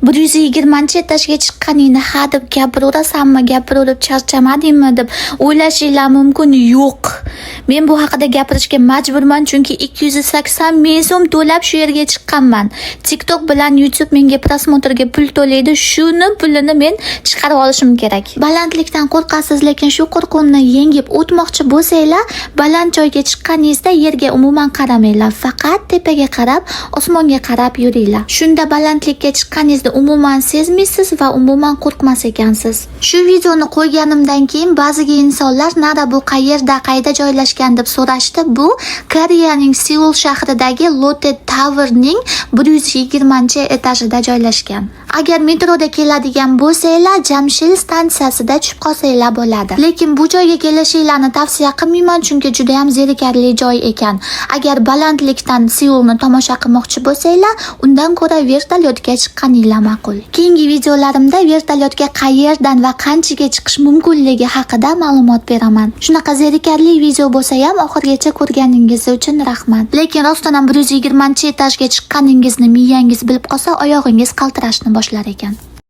120-etajga chiqqaningni ha deb gapiraverasanmi, gapiraverib charchamadingmi deb o'ylashinglar mumkin. Yo'q. Men bu haqida gapirishga majburman, chunki 280 ming so'm to'lab shu yerga chiqqanman. TikTok bilan YouTube menga просмотр ga pul to'laydi. Shuni pulini men chiqarib olishim kerak. Balandlikdan qo'rqasiz, lekin shu qo'rquvni yengib o'tmoqchi bo'lsanglar, baland joyga chiqqaningizda yerga umuman qaramanglar. Faqat tepaga qarab, osmonga qarab yuringlar. Shunda balandlikka chiqqaningizni umuman sezmaysiz va umuman qo'rqmas ekansiz. Shu videoni qo'yganimdan keyin ba'ziga insonlar "Nara, bu qayerda, qayda joylashgan?" deb so'rashdi. Bu Koreyaning Seul shahridagi Lotte Towerning 120-etajida joylashgan. Agar metroda keladigan bo'lsanglar, Jamshil stansiyasida tushib qolsanglar bo'ladi. Lekin bu joyga kelishinglarni tavsiya qilmayman, chunki juda ham zerikarli joy ekan. Agar balandlikdan Seulni tomosha qilmoqchi bo'lsanglar, undan ko'ra vertolyotga chiqqaninglar ma'qul. Keyingi videolarimda vertolyotga qayerdan va qanchaga chiqish mumkinligi haqida ma'lumot beraman. Shunaqa zerikarli video bo'lsa ham, oxirigacha ko'rganingiz uchun rahmat. Lekin rostdan ham 120-etajga chiqqaningizni miyangiz bilib qolsa, oyog'ingiz qaltirashni boshlar ekan.